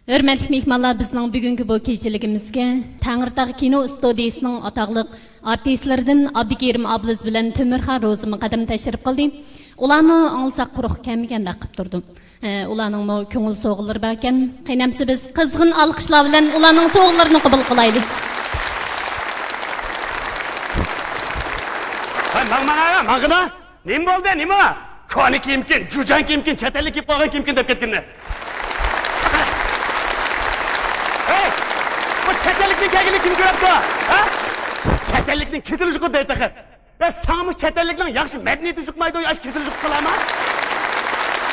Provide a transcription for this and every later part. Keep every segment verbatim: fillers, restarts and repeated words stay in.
ھۆرمەتلىك مېھمانلار، بىزنىڭ بۈگۈنكى بۇ كېچىلىكىمىزگە تەڭرىتاغ كىنو ئىستۇدىيىسىنىڭ ئاتاقلىق ئارتىسلىرىدىن ئابدۇكېرىم ئابلىز بىلەن تۆمۈرخان روزى مۇقەددەم تەشرىپ قىلدى. ئۇلارمۇ ئاڭلىساق قۇرۇق كەلمىگەندەك قىلىپ تۇرىدۇ. ھە، ئۇلارنىڭمۇ كۆڭۈل سوۋغىلىرى باركەن. قېنى ئەمسە بىز قىزغىن ئالقىشلار بىلەن ئۇلارنىڭ سوۋغىلىرىنى قوبۇل قىلايلى. ھەي، ماڭ، ماڭ، ماڭ، ماڭغىنا. نېمە بولدى، نېمە؟ كونا كىيىمكىن، جۇجان كىيىمكىن، چەت ئەللىك كىيىپ قالغان كىيىمكىن دەپ كەتكىنى. ھەي، بۇ چەت ئەللىكتىن كەلگىنى كىم كۆرۈپتۇ؟ ھە؟ چەت ئەللىكنىڭ كېسىلى يۇقىدۇ تېخى. يا ساڭىمۇ چەت ئەللىكنىڭ ياخشى مەدەنىيىتى يۇقمايدۇ، يا كېسىلى يۇقۇپ قالامۇ؟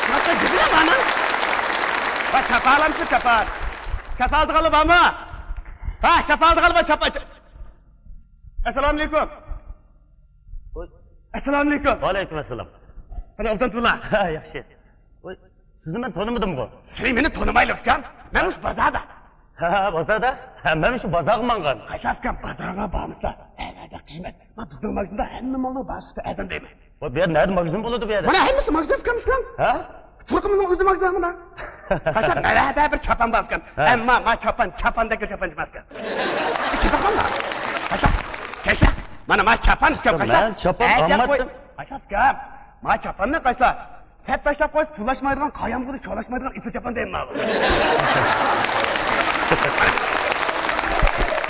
شۇنداقلا گېپىنى مانا. ۋا چاپالامسىز، چاپال؟ چاپالدىغانلار بارمۇ؟ ھە، چاپالدىغانلار بار، چاپال. ئەسسالامۇئەلەيكۇم. ۋوي. ئەسسالامۇئەلەيكۇم. ۋەئەلەيكۇم ئەسسالام. قانداق ئوبدان تۇرلا؟ ھە، ياخشى. ۋوي، سىزنى مەن تونۇمىدىمغۇ؟ سىلى مېنى تونۇمايلا ئۇكام. مەن مۇشۇ بازاردا. ھە، بازاردا؟ ھە، مەن مۇشۇ بازارغا ماڭغان. قايسى ئۇكام، بازارغا بارمىسىلا، ئەلەدە خىزمەت. ما بىزنىڭ ماگىزىندا ھەممە مالنىڭ بار سۈپىتى ئەرزان دەيمەن. ۋوي، بۇ يەردە نەدە ماگىزىن بولىدۇ بۇ يەردە؟ مانا ھەممىسى ماگىزىن ئۇكام شۇلار. ھە؟ پۇرىقىمنىڭ ئۆزى ماگىزىن مانا. قايسى، مەلەدە بىر چاپان بار ئۇكام. ھە. ئەمما ما چاپان، چاپاندەك چاپان ئەمەس ئۇكام. كېپەك مانا. قايسى، كەچسە. مانا ما چاپان ئۇكام، قايسى. مەن چاپان ئالمىدىم. قايسى ئۇكام. ما چاپاننى قايسى. سەت تاشلاپ قويسا، پۇللاشمايدىغان، قايامغىدە شولاشمايدىغان ئېسىل چاپان دەيمەن ماۋۇ.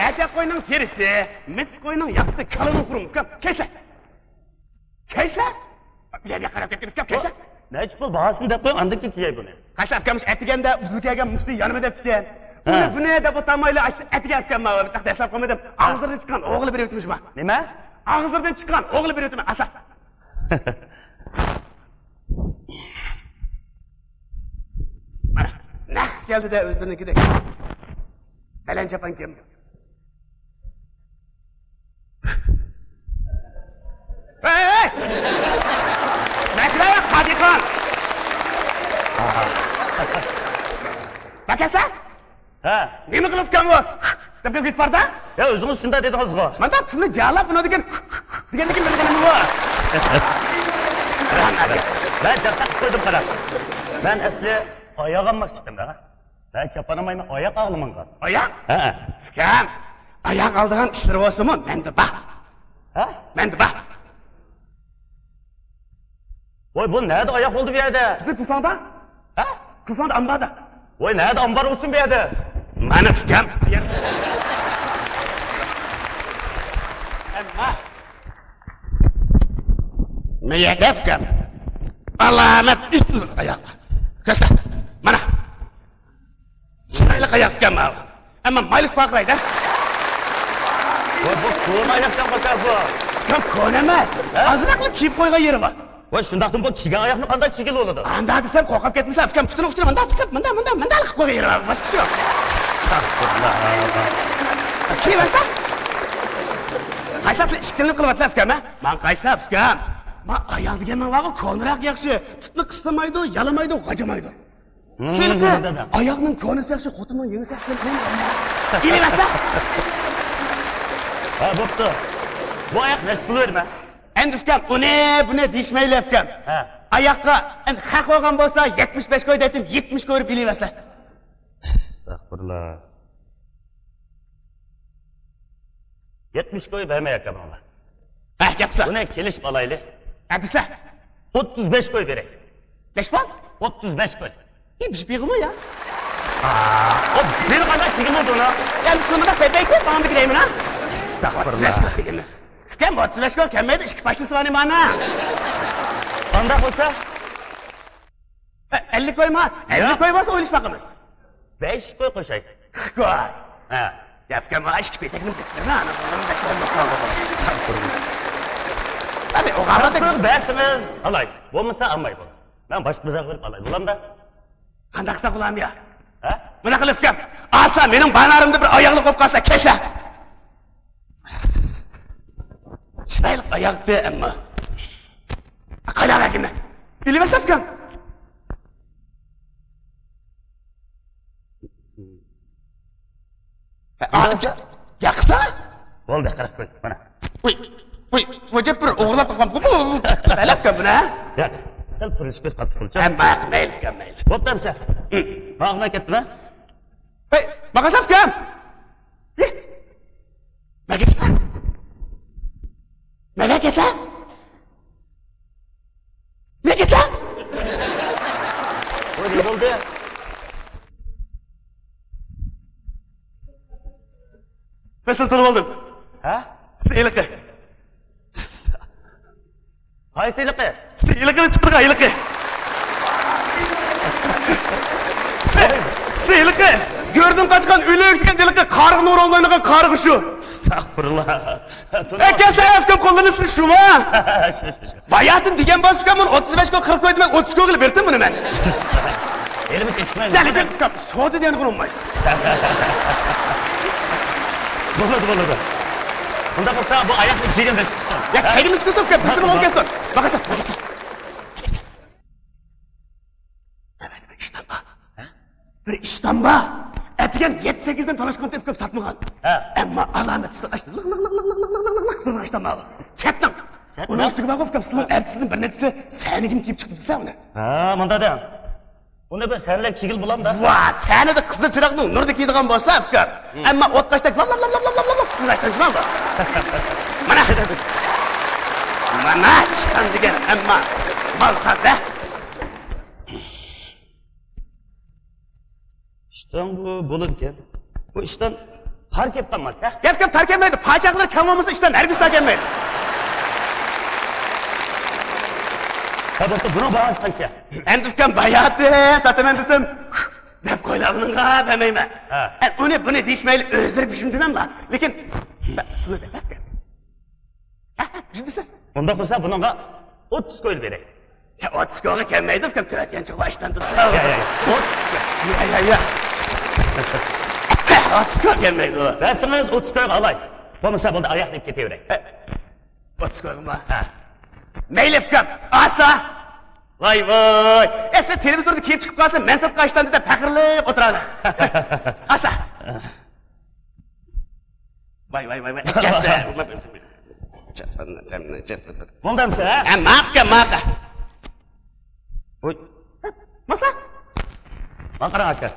ئەركەك قوينىڭ تېرىسى، مېچىس قوينىڭ ياقىسى، كالىنىڭ خۇرۇمى ئۇكام. كەچسە. كەچسە. بۇ يەرگە قاراپ كەتكىن ئۇكام، كەچسە. نەچچە پۇل باھاسىنى دەپ قويۇڭ، ئاندىن كېيىن كىيەي بۇنى. قايسى ئۇكام، ئەتىگەندە ئۇدۇل كەلگەن مۇفتى يانىما دەپتىكەن. ھە. ئۇنى بۇنى دەپ ئولتۇرمايلا، ئاشۇ ئەتىگەن ئۇكام ماۋۇ بىر دەسلەپ قويمىدىم. ھە. ئاغزىدىن چىققان ئوغلى بېرىۋېتىمىز شۇما. نېمە؟ ئاغزىدىن چىققان ئوغلى بېرىۋېتىمىز، ئاسا. مانا، نەق كەلدى-دە ئۆزلىرىنىڭكىدەك. بەلەن چاپان كىم؟ ھەي، ھەي، ھەي! مەكرەيە قادىخان! باكەسە؟ ھە. نېمە قىلىپكەن بۇ؟ دەپ كېتىپ باردا؟ يا، ئۆزىڭىز شۇنداق دېدىڭىزغۇ. مانا پۇلنى جالاپ، ئۇنىڭدىن كېيىن دېگەندىن كېيىن بىلگىنىم بۇ. مەن جاققا قىلىپ قويدۇم، قاراڭ. مەن ئەسلى ئاياغ ئالماقچى ئىدىم، ھە. مەن چاپان ئالمايمەن، ئاياق ئاغلىماڭغا. ئاياق؟ ھە. ئۇكام، ئاياق ئالىدىغان ئىشلىرى بولسىمۇ مەندە بار. ھە؟ مەندە بار. ۋاي، بۇ نەدە ئاياق بولدى بۇ يەردە؟ بىزنىڭ كۇفاڭدا. ھە؟ كۇفاڭدا ئامباردا. ۋاي، نەدە ئامبار بولسۇن بۇ يەردە؟ مانا ئۇكام. ئەمما. مەيەدە ئۇكام. ئالامەت ئېسىل ئاياق. كۆرسە. مانا. چىرايلىق ئاياق ئۇكام ماۋۇ. ئەمما مايلىسى پارقىرايدۇ. ۋاي، بۇ كونا ئاياقكەن ئۇكام بۇ. ئۇكام، كونا ئەمەس. ھە؟ ئازراقلا كىيىپ قويغان يېرى بار. ۋاي، شۇنداقتىمۇ بۇ كىيگەن ئاياقنى قانداق كىيگىلى بولىدۇ؟ ئانداق دېسەم قورقۇپ كەتمىسە ئۇكام، پۇتىنىڭ ئۇچىنى مۇنداق تىقىپ، مۇنداق، مۇنداق، مۇنداق قىلىپ قويغان يېرى بار، باشقىسى يوق. ئەستەغپۇرۇللا. كىيىۋەرسە. قايسىلار سىلەر ئىككىلىنىپ قىلىۋاتىسىلەر ئۇكام، ھە؟ ماڭا قايسىلار ئۇكام؟ ما ئاياق دېگەننىڭ بارغۇ، كونىراق ياخشى. پۇتنى قىستىمايدۇ، يالىمايدۇ، غاجىمايدۇ. ھىم، سىلىقى، دادا. ئاياغنىڭ كونىسى ياخشى، خوتۇننىڭ يېڭىسى ياخشى دەپ نېمە؟ ئېلىۋەرسە. ھە، بوپتۇ. بۇ ئاياق نەچچە پۇل بېرىمەن؟ ئەمدى ئۇكام، ئۇنى، بۇنى دېيىشمەيلى ئۇكام. ھە. ئاياققا ئەمدى خەق بولغان بولسا، يەتمىش بەش كوي دەيتتىم، يەتمىش كوي بېرىپ ئېلىۋەرسە. ئەستەغپۇرۇللا. يەتمىش كوي بەرمەي ئاكا ماڭا. ھە، گەپسە. بۇنى كېلىشىپ ئالايلى. ئەدىسە. ئوتتۇز بەش كوي بېرەي. نەچچە پۇل؟ ئوتتۇز بەش كوي. ئى، بىر پىغىمۇ يا؟ ئا، بىر قانداق پىغىمۇ بۇنى؟ يا، بىز شۇنداق دەپ ئېيتىپ، ماڭا دېگىلەيمىنا. ئەستەغپۇرۇللا. ئوتتۇز بەش كوي دېگىنى. ئۇكام، ئوتتۇز بەش كوي كەلمەيدۇ، ئىككى پاشنىسى بار نېمانا. قانداق بولسا؟ ئە، ئەللىك كويما؟ ئەللىك كوي بولسا ئويلىشىپ باقىمىز. بەش كوي قوشاي. قىرىق كوي. ھە. يا ئۇكام، ئۇ ئىككى پېتەكنى بىتىرمە، ئانا، بۇنىڭ بەك بولماي قالدى بۇ. ئەستەغپۇرۇللا. ئەبى، ئوغامدا بەرسىڭىز ئالاي. بولمىسا ئالماي بول. مەن باشقا بازارغا بېرىپ ئالاي. بولامدا؟ قانداق قىلساق بولامدۇ يا؟ ھە؟ مۇنداق قىل ئۇكام. ئاستا مېنىڭ بانارىمدا بىر ئاياغلىق بولۇپ قالسا، كەچلە. چىرايلىق ئاياغتى ئەمما. قايلا بەرگىنە. ئېلىۋەرسە ئۇكام. ھە، ئا، ياقسا؟ بولدى، قاراپ قوي، مانا. ۋوي، ۋوي، ۋوي، جەپ بىر ئوغلاپ قالغان بۇ، بۇ، بۇ، بەلەس ئۇكام بۇنى، ھە؟ ياق، سەل پۈرۈشكە قاتتىق بولچۇ. ھە، ماقۇل، مەيلى ئۇكام، مەيلى. بوپتۇ ئەمسە. ھە. ماڭا كەتتىم، ھە؟ ماڭا ساپ كەم. مەگەسلە؟ مەگەسلە؟ مەگەسلە؟ بۇ نېمە بولدى؟ مەسىلە تونۇپ ئالدىم. ھە؟ سىز ھېلىقى. قايسى ھېلىقى؟ سىز ھېلىقىنى چىقىرغان ھېلىقى. سىز، سىز ھېلىقى. گۆردىن قاچقان ئۆلۈك دېگەن ھېلىقى قارىغا نۇر ئوينايدىغان قارىغا شۇ. ئەستەغپۇرۇللا. ئەكەسلەر ئەفكەم قوللىرىنى سىلى شۇما؟ شۇ، شۇ، شۇ، شۇ. باياتىن دېگەن بولسا ئۇكام، مانا ئوتتۇز بەشكە قىرىق قويدى، مەن ئوتتۇز كوگىلا بېرىتتىم بۇنى مەن. ھېلىمۇ كېچىكمەي. دەل ئىدى ئۇكام، سودا دېگەن قۇرۇلماي. بولىدۇ، بولىدۇ. ئۇنداق بولسا بۇ ئاياقنى كىيگىن بەس. يا كەينىمىز كۆرسە ئۇكام، بىزنى بولۇپ كەلسۇن. باقاسان، باقاسان. بىر ئىشتان بار. ھە؟ بىر ئىشتان بار. ئەتىگەن يەتتە سەككىزدىن تالاشقان تېپىپ ساتمىغان. ھە. ئەمما ئالامەت ئىشتان ئاشتى. لىق، لىق، لىق، لىق، لىق، لىق، لىق، لىق تۇرغان ئىشتان بار. كەتتىڭ. كەتتىڭ. ئۇنىڭ ئۈستىگە بارغۇ ئۇكام، سىلىنىڭ ئەتىسىدىن بىر نەچچىسى سەھنىگىمۇ كىيىپ چىقتى دېسە ئۇنى. ھە، مۇنداق دەڭ. ئۇنى بىر سەھنىدە كىيگىلى بولامدا؟ ۋا، سەھنىدە قىزىل چىراغنىڭ نۇرىدا كىيىدىغان بولسا ئۇكام. ھىم. ئەمما ئوت قاشتەك لاپ، لاپ، لاپ، لاپ، لاپ، لاپ، لاپ قىزىل قاشتان چىقمامدۇ؟ مانا. مانا ئىشتان دېگەن، ئەمما مال سازە. ئىشتان بۇ بولىدىكەن. بۇ ئىشتان تار كەپ قالماس، ھە؟ گەپ گەپ تار كەلمەيدۇ. پاچاقلىرى كەڭ بولمىسا ئىشتان ھەرگىز تار كەلمەيدۇ. ھە، بولسا بۇنىڭ باھاسى قانچە؟ ئەمدى ئۇكام باياتى ساتىمەن دېسەم، دەپ قويلا ئۇنىڭغا بەرمەيمەن. ھە. ئە، ئۇنى بۇنى دېيىشمەيلى ئۆزلىرى بىشىم دېمەملا. لېكىن، بە-، پۇلى بەرمەپكەن. ھە، ھە، بىشىم دېسە. ئۇنداق بولسا بۇنىڭغا ئوتتۇز كويلا بېرەي. يا، ئوتتۇز كويغا كەلمەيدۇ، ئۇكام، تۆۋەتكەن چوغلا ئىشتان تۇرسا. يا، يا، يا. ئوت-، يا، يا، يا. ئوتتۇز كويغا كەلمەيدۇ. بەرسىڭىز ئوتتۇز كويغا ئالاي. بولمىسا بولدى، ئاياقنى ئېلىپ كېتىۋېرەي. ھە. ئوتتۇز كويغىمۇ؟ ھە. مەيلى، ئۇكام. ئاستا. ۋاي، ۋاي. ئەسلى تېلېۋىزوردا كىيىپ چىقىپ قالسا، مەن ساتقان ئىشتان دېدى، پەخىرلىنىپ ئولتۇرىدۇ. ئاستا. ۋاي، ۋاي، ۋاي، ۋاي. كەلسە. بولدى ئەمسە، ھە؟ ھە، ماقۇل، ماقۇل. ۋوي. ماسلا. ماڭا قاراڭ، ئاكا.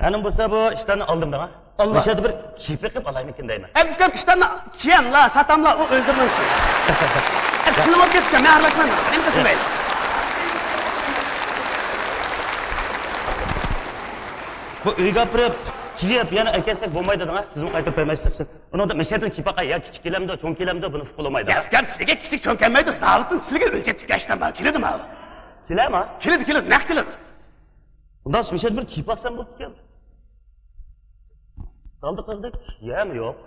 ئەنىم بولسا بۇ ئىشتاننى ئالدىم دەڭا. ئاللا. مۇشۇ يەردە بىر كىيىپ بېقىپ ئالايمىكىن دەيمەن. ئەمدى ئۇكام ئىشتاننى كىيەملا، ساتاملا، ئۇ ئۆزلىرىنىڭ ئىشى. ئەمدى سىلىنىڭ ئوت كېتىپكەن، مەن ئارىلاشمايمەن. ئەمدى قىلمايلى. بۇ ئۆيگە ئاپىرىپ، كىيىپ، يەنە ئەكەلسەك بولمايدۇ دەڭا. سىزمۇ قايتۇرۇپ بەرمەيسىز. ئۇنىڭدا مەشەدىن كىيىپ باقاي، يا كىچىك كېلەمدۇ، چوڭ كېلەمدۇ، بۇنى ئۇققىلى بولمايدۇ. يا ئۇكام، سىزگە كىچىك چوڭ كەلمەيدۇ، زاۋۇتتىن سىلىگە ئۆلچەپ تىككەن ئىشتان بار، كېلىدۇ ماۋۇ. كېلەما؟ كېلىدۇ، كېلىدۇ، نەق كېلىدۇ. ئۇنداق مەشەدە بىر كىيىپ باقسام بوپتىكەن. دالدا قىلدى، يەمۇ يوق.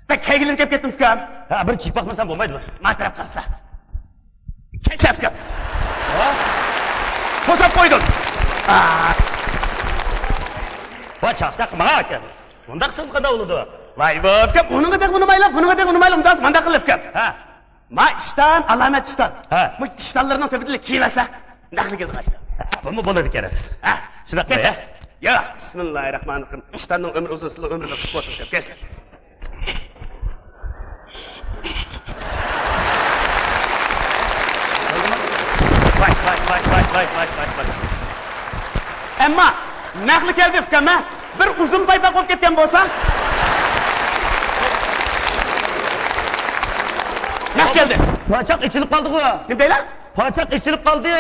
بەك كەيگىلىنىپ كەپ كەتتىم ئۇكام. ھە، بىر كىيىپ باقمىسام بولمايدۇ. ما تەرەپ قارىسا. كەچسە ئۇكام. ھە؟ توساپ قويدۇم. ئا. ۋاي چاقساق ماڭا ئىكەن. مۇنداق سىز قانداق بولىدۇ؟ ۋاي بۇ ئۇكام، ئۇنىڭغا دەك ئۇنىمايلا، بۇنىڭغا دەك ئۇنىمايلا، ئۇنداق مانداق قىلىپ ئۇكام. ھە. ما ئىشتان، ئالامەت ئىشتان. ھە. مۇ ئىشتانلىرىنىڭ تۆپىدىلا كىيىۋەرسە، نەقلى كېلىدىغان ئىشتان. ھە، بۇمۇ بولىدىكەن. ھە. شۇنداق قىلىڭ، ھە؟ يا، بىسمىللاھىررەھمانىررەھىم. ئىشتاننىڭ ئۆمرى ئۇزۇن، سىلىنىڭ ئۆمرىڭىز قىسقا بولسۇن، كەپ كەسلەر. ۋاي، ۋاي، ۋاي. ئەمما نەقلى كەلدى ئۇكام، ھە؟ بىر ئۇزۇن پايپاق بولۇپ كەتكەن بولسا. نەق كەلدى. پاچاق ئېچىلىپ قالدىغۇ. نېمە دەيلا؟ پاچاق ئېچىلىپ قالدى.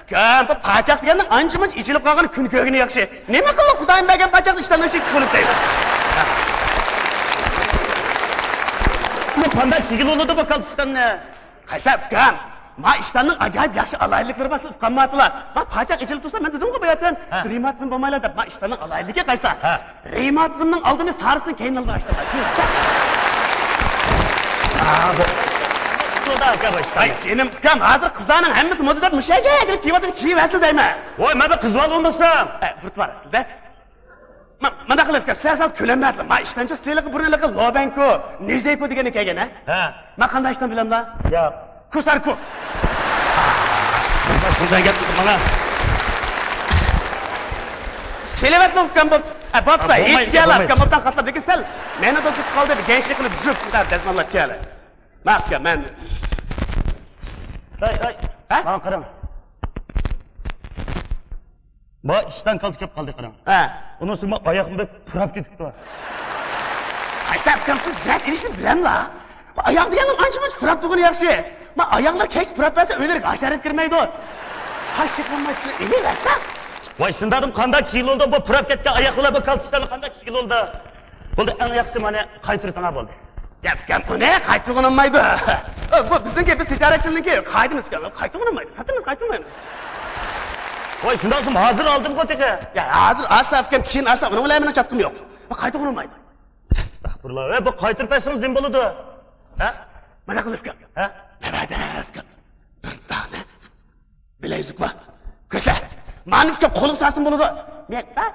ئۇكام، بۇ پاچاق دېگەننىڭ ئانچە-مۇنچە ئېچىلىپ قالغىنى كۈن كۆرگىنى ياخشى. نېمە قىلدى، خۇدايىم بەرگەن پاچاقنى ئىشتاننىڭ ئىچىگە تىقىۋېلىپ دەيمەن. بۇ قانداق كىيگىلى بولىدۇ بۇ كالتە ئىشتاننى؟ قايسى ئۇكام؟ ما ئىشتاننىڭ ئاجايىپ ياخشى ئالاھىدىلىكلىرى بار، سىلەر ئۇقالمايتتىلار. ما پاچاق ئېچىلىپ تۇرسا، مەن دېدىمغۇ بۇ يەردىن. ھە. رېماتىزم بولمايلا دەپ، ما ئىشتاننىڭ ئالاھىدىلىكى قايسى؟ ھە. رېماتىزمنىڭ ئالدىنى سارىسىنىڭ كەينىنى ئالىدىغان ئىشتان بار. كېيىن چىقسا. ھا، بۇ. بۇ دا ئاكا بۇ ئىشتان. ۋاي جېنىم ئۇكام، ھازىر قىزلارنىڭ ھەممىسى مودا دەپ مۇشۇ يەرگە كىرىپ كىيىۋاتىدۇ، كىيىۋەرسىلە دەيمەن. ۋاي، مەن بىر قىز بالا بولمىسام. ئە، بىر تۇرۇۋالىسىلە. ما، مانداق قىلىڭ ئۇكام، سىلەر سەل كۆلەم بەردىلا. ما ئىشتانچۇ سىلىقى بۇرۇنلىقى لوبەنكو، نىزېيكو دېگەننى كەلگەن، ھە؟ ھە. ما قانداق ئىشتان بىلەملا؟ ياق. كوساركو. شۇنداق گەپ ماڭا. سېلىۋەتلا ئۇكام بۇ. ئە، بوپتۇ، ھېچ گەپ ئۇكام، بوپتۇ قاتلاپ، لېكىن سەل مەنىدىن كېتىپ قالدى، بىر گەنشى قىلىپ ژۇپ، دەزماللاپ كەل. ما ئۇكام، مەن. ھەي، ھەي، ھە؟ ماڭا قاراڭ. ما ئىشتان كالتە كەپ قالدى، قاراڭ. ھە. ئۇنىڭ ئۈستىگە ما ئاياقمۇ بەك پۇراپ كېتىپتۇ. قايسى ئۇكام، سىز جىنايەت قىلىشنى بىلەملا؟ ما ئاياق دېگەننىڭ ئانچە-مۇنچە پۇراپ تۇرغىنى ياخشى. ما ئاياقلار كەچتە پۇراپ بەرسە، ئۆيلىرىگە ھاشارات كىرمەيدۇ. قاش چىقماي شۇنى ئېلىۋەرسە. ۋاي، شۇنداقتىمۇ قانداق كىيگىلى بولىدۇ؟ بۇ پۇراپ كەتكەن ئاياقلار بۇ كالتە ئىشتاننى قانداق كىيگىلى بولىدۇ؟ بولدى، ئەڭ ياخشىسى مانا قايتۇرۇۋېتىڭا بولدى. يا ئۇكام، ئۇنى قايتۇرغىلى بولمايدۇ. ئۇ، بۇ بىزنىڭكى، بىز تىجارەتچىلىكنىڭكى قائىدىمىز ئۇكام. قايتۇرغىلى بولمايدۇ، ساتىمىز، قايتۇرمايمىز. ۋاي، شۇنداق بولسا ھازىر ئالدىمغۇ تېخى. يا ھازىر ئاستا ئۇكام، كېيىن ئاستا، ئۇنىڭ بىلەن مېنىڭ چاتىقىم يوق. قايتۇرغىلى بولمايدۇ. ئەستەغپۇرۇللا. ۋە بۇ قايتۇرۇپ بەرسىڭىز نېمە بولىدۇ؟ ھە؟ مانا قىل ئۇكام. ھە؟ نەۋەدە ئۇكام. بىر دانە بىلەيزۈك بار. كۆرسە. مانا ئۇكام قولىغا سالسىمۇ بولىدۇ. مەن، ۋە،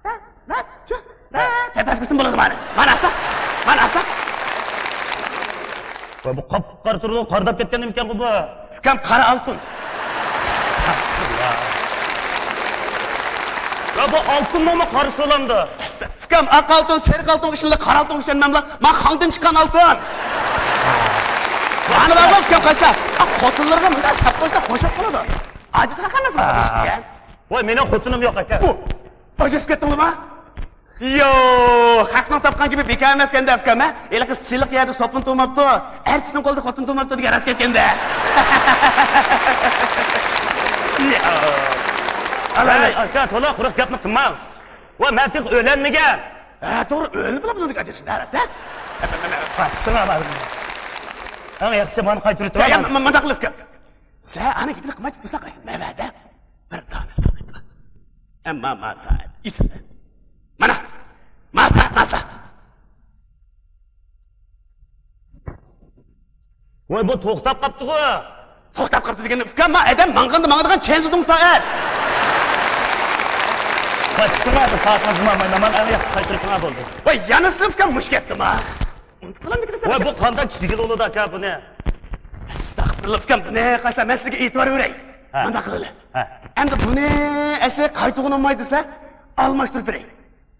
ۋە، ۋە، شۇ، ۋە، تەپەس قىلسىمۇ بولىدۇ مانا. مانا ئاستا. مانا ئاستا. ۋە بۇ قاپقارا تۇرىدۇ، قارىداپ كەتكەن نېمىكەنغۇ بۇ؟ ئۇكام، قارا ئالتۇن. ئەستەغپۇرۇللا. ۋە بۇ ئالتۇننىڭمۇ قارىسى بولامدۇ؟ ئۇكام، ئاق ئالتۇن، سېرىق ئالتۇنغا ئىشىنىدۇ، قارا ئالتۇنغا ئىشەنمەملا. ما خاڭدىن چىققان ئالتۇن. مانا بارغۇ ئۇكام، قايسا؟ ئا، خوتۇنلىرىغا مۇنداق ساپ قويسا خوش بولۇپ قالىدۇ. ئاجىز قالماسمۇ خوتۇن ئىشلىگەن؟ ۋاي، مېنىڭ خوتۇنۇم يوق ئاكا. ئۇ، ئاجرىشىپ كەتتىڭلىما؟ يوق، خەقنىڭ تاپقان گېپى بىكار ئەمەسكەندە ئۇكام، ھە؟ ھېلىقى سىلىق يەردە سوپۇن تۇرماپتۇ، ئەرتىسنىڭ قولىدا خوتۇن تۇرماپتۇ دېگەن راست گەپكەندە. يا. ئالا، ئالا. ئاكا، تولا قۇرۇق گەپنى قىلماڭ. ۋە مەن تېخى ئۆيلەنمىگەن. ھە، توغرا، ئۆيلىنىپلا بۇنىڭدەك ئاجرىشىش دەرسە. ئەڭ ياخشىسى مانا قايتۇرۇۋېتىڭ. يا، يا، مانداق قىل ئۇكام. سىلەر ئانا گېپىنى قىلماي تۇرساڭ قايسى نەۋەدە بىر دانە ساقىت بار. ئەمما ما سائەت ئېسىلدى. مانا، ما سائەت، ما سائەت. ۋاي، بۇ توختاپ قاپتىغۇ. توختاپ قاپتۇ دېگەن ئۇكام، ما ئادەم ماڭغاندا ماڭىدىغان چيەنزىدۇڭ سائەت. ۋاي، چىقىڭا بىر سائەت ماڭمايمەن، مانا ئەڭ ياخشى قايتۇرۇۋېتىڭا بولدى. ۋاي، يەنە سىلىپ ئۇكام مۇشۇ گەپتىما. ئۇنتۇپ قالامدىكىنى ۋاي، بۇ قانداق كىشىگە بولىدۇ ئاكا بۇنى؟ ئەستەغپۇرۇللا ئۇكام، بۇنى قايسا مەسىلىگە ئېتىبار بېرەي. ھە. مانداق قىلىلى. ھە. ئەمدى بۇنى ئەسلى قايتۇرغىنى بولمايدۇ دېسە، ئالماشتۇرۇپ بېرەي.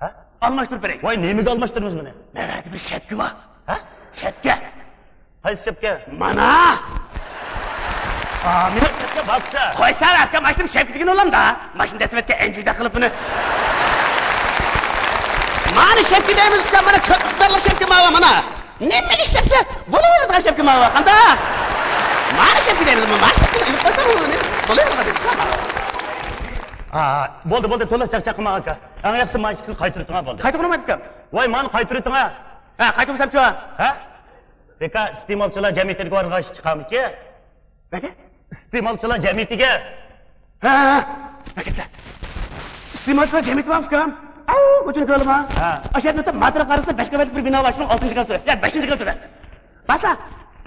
ھە؟ ئالماشتۇرۇپ بېرەي. ۋاي، نېمىگە ئالماشتۇرىمىز بۇنى؟ نەۋەدە بىر شەپكە بار. ھە؟ شەپكە. قايسى شەپكە؟ مانا! ئا، مېنىڭ شەپكە بارسا. قويسا ئاكام، ئاشتىم شەپكە دېگىنى ئۇلامدا. ماشىنا دەسسىۋەتكەن ئەنجۈدە قىلىپ بۇنى. مانا شەپكە دەيمىز ئۇكام، مانا كۆپ ئىقتىدارلىق شەپكە ماۋا مانا. نېمىگە ئىشلەتسە بولۇۋېرىدىغان شەپكە ماۋا، قانداق؟ مانا شەپكە دەيمىز، مانا شەپكىنى ئېلىپ قويسا بولىدۇ، بولۇۋېرىدىغان شەپكە ماۋا. ئا، بولدى، بولدى، تولا چاقچاق قىلماڭ ئاكا. ئەڭ ياخشىسى مانا ئىككىسىنى قايتۇرۇۋېتىڭا بولدى. قايتۇرغىنى ئۇكام. ۋاي، مانا قايتۇرۇۋېتىڭا. ھە، قايتۇرمىسامچۇ؟ ھە؟ بىكا ئىستېمالچىلار جەمئىيىتىگە بارغاچ چىقامىكى؟ نەگە؟ ئىستېمالچىلار جەمئىيىتىگە. ھە، ھە، ھە. نەگە سىلەر؟ ئىستېمالچىلار جەمئىيىتى بارمۇ ئۇكام؟ ئاۋۇ، كوچىنى كۆرۈلما. ھە. ئاشۇ يەردە ماتېرىيال قارىسا، بەش قەۋەتلىك بىر بىنا بار، شۇنىڭ ئالتىنچى قەۋىتى. يا، بەشىنچى قەۋىتى. بارسا،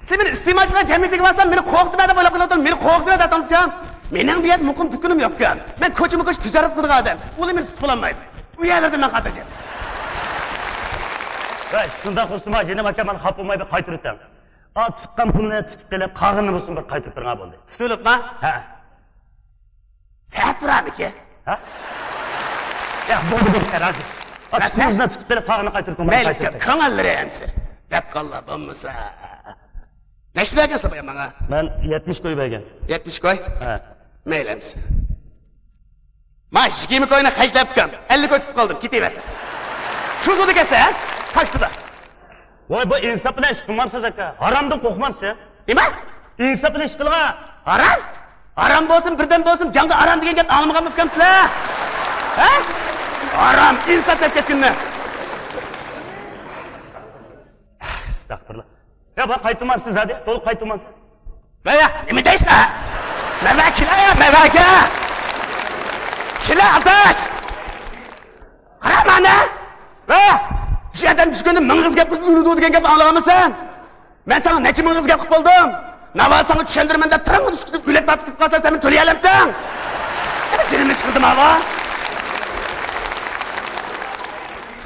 سىلەر مېنى ئىستېمالچىلار جەمئىيىتىگە بارسام، مېنى قورقۇتۇۋەر دەپ ئويلاپ قېلىۋاتىدۇ، مېنى قورقۇتۇۋەر دەپ ئاتامسىكەن. مېنىڭ بۇ يەردە مۇقىم دۇكىنىم يوق ئۇكام. مەن كوچىمۇ كوچا تىجارەت قىلىدىغان ئادەم. ئۇلار مېنى تۇتۇپ بولالمايدۇ. ئۇ يەرلەردە مەن خاتىرجەم. ۋە شۇنداق بولسىمۇ، جېنىم ئاكا، مانا خاپا بولماي بىر قايتۇرۇۋېتىڭ. ئا، تۇتقان پۇلنى تۇتۇپ قېلىپ، قالغىنىنى بولسۇن بىر قايتۇرۇپ بېرىڭا بولدى. سۈلۈپما؟ ھە. سەت بارمىكى؟ ھە؟ يا، بولدى، بولدى، رازى. ئا، تۇتقىنىڭىزنى تۇتۇپ قېلىپ، قالغىنىنى قايتۇرۇپ بېرىڭ، مەيلى، قايتۇرۇپ بېرىڭ. كۆڭۈللىرى ئەمسە. دەپ قاللا بولمىسا. نەچچە پۇل بەرگەنسىلەر بايا ماڭا؟ مەن يەتمىش كوي بەرگەن. يەتمىش كوي؟ ھە. مەيلى ئەمسە. ما يىگىرمە كوينى خەجلەپ ئۇكام، ئەللىك كوي تۇتۇپ قالدىم، كېتىۋەرسىلەر. چۇزۇدى كەسلە، ھە؟ تاكسىدا. ۋاي، بۇ ئىنساپ بىلەن ئىش قىلمامسىز ئاكا؟ ھارامدىن قورقمامسىز؟ نېمە؟ ئىنساپ بىلەن ئىش قىلغا. ھارام؟ ھارام بولسۇن، بىردەم بولسۇن، جاڭدا ئارام دېگەن گەپنى ئاڭلىمىغانمۇ ئۇكام سىلەر؟ ھە؟ ھارام، ئىنساپ دەپ كەتكىنىنى. ئەستەغپۇرۇللا. يا، بۇ قايتۇرمامسىز زادى، تولۇق قايتۇرمامسىز. ۋە، نېمە دەيسىلەر؟ مەۋە كېلە، مەۋەگە. كېلە، ئاداش. قارا مانا. ۋە، شۇ ئادەم چۈشكەندە مىڭ ئېغىز گەپ قىلسا ئۆلىدۇ دېگەن گەپنى ئاڭلىغانمۇسەن؟ مەن ساڭا نەچچە مىڭ ئېغىز گەپ قىلىپ بولدۇم؟ ناۋا ساڭا چۈشەندۈرىمەن دەپ تىرىڭغا تۈشكۈزۈپ ئۆلەك تارتىپ كېتىپ قالسام، سەن مېنى تۆلىيەلەمتىڭ؟ يەنە جېنىمنى چىقىردىم ھاۋا.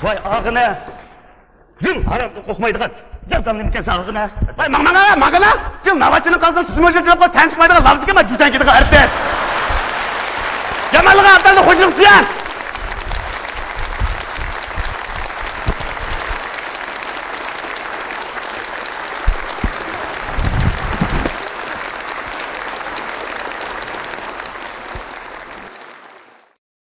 ۋاي ئاغىنە. جىڭ ھارامدىن قورقمايدىغان جاۋدام نېمىكەن ساغىغىنا. ۋاي ماڭ ماڭا، ماڭغىنا. جىڭ ناۋاچىنىڭ قازىنىڭ سىزمۇ شۇنچىلىك قوز تەن چىقمايدىغان لاۋزىكەن ما جۇجاڭ كېتىدىغان ئارتىس. يامانلىقى ئابدالنى خوشلۇق سىيان.